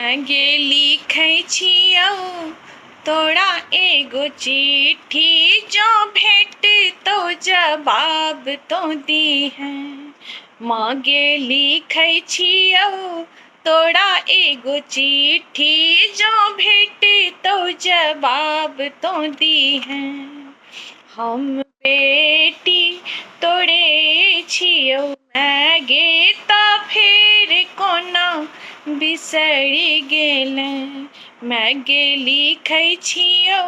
गे लिखै छियौ तोरा एगो चिट्ठी, जो भेटतौ जवाब तो दीहे। माँ गे लिखै छियौ तोरा एगो चिट्ठी, जो भेटतौ जवाब तो दीहे। हम बेटी तोरे छियौ माय गे, तऽ फेर कोना बिसरि गेलै। माय गे लिखै छियौ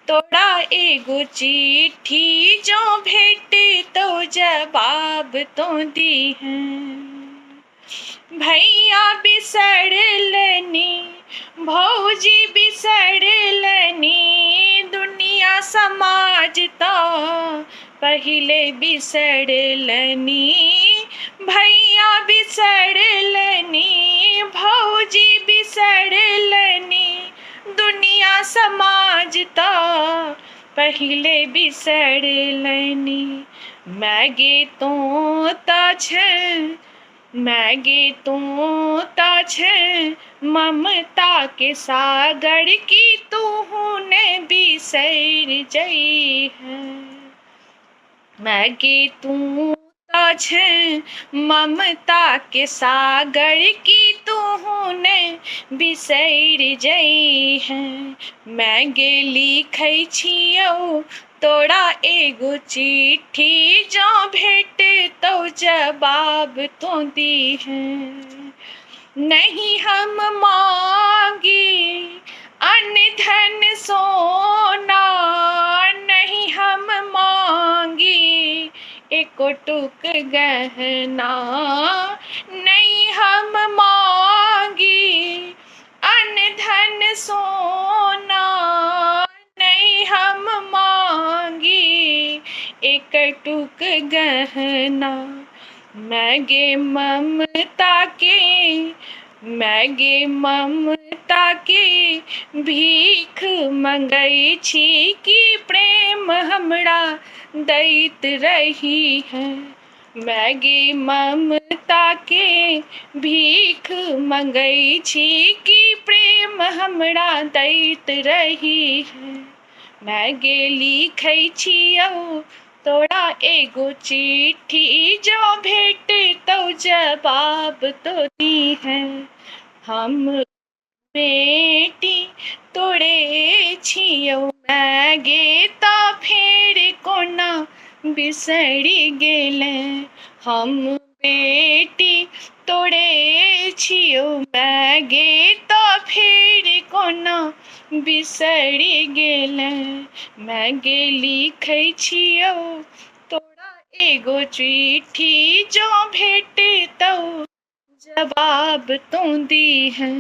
तोरा एगो चिट्ठी, जो भेटतौ जवाब तो दीहे। भैया बिसरलनि, भौजी बिसरलनि, दुनिया समाज तऽ पहिले बिसरलनि। भैया बिसरलनि, भौजी बिसरलनि, दुनिया समाज तऽ पहिले बिसरलनि। माय गे तोँ तऽ छेँ, माय गे तोँ तऽ छेँ ममताके सागर, की तूहू ने बिसरि जइहे। माय गे तू तऽ छेँ ममताके सागर, की तूहू ने बिसरि जइहे। माय गे लिखै छियौ तोरा एगो चिट्ठी, जँ भेटतौ जवाब तो दीहे। नहीं हम मांगी अन्न धन सोना, नहीं हम मांगी एको टुक गहना। नहीं हम मांगी अन्न धन सोना, नहीं हम मांगी एक टुक गहना। माय गे ममता के, माय गे ममता के भीख मंगै छी, की प्रेम हमरा दैत रही है। माय गे ममता के भीख मंगै छी, की प्रेम हमरा दैत रही है। माय गे लिखै छियौ तोरा एगो चिट्ठी, जो भेटतौ जवाब तो दीहे। हम बेटी तोरे छियौ माय गे, तऽ फेर कोना बिसरि गेलै। हम बेटी तोरे छियौ माय गे, तऽ फेर कोना बिसरि गेलै। माय गे लिखै छियौ तोरा एगो चिट्ठी, जो भेटतौ जवाब तो दीहे।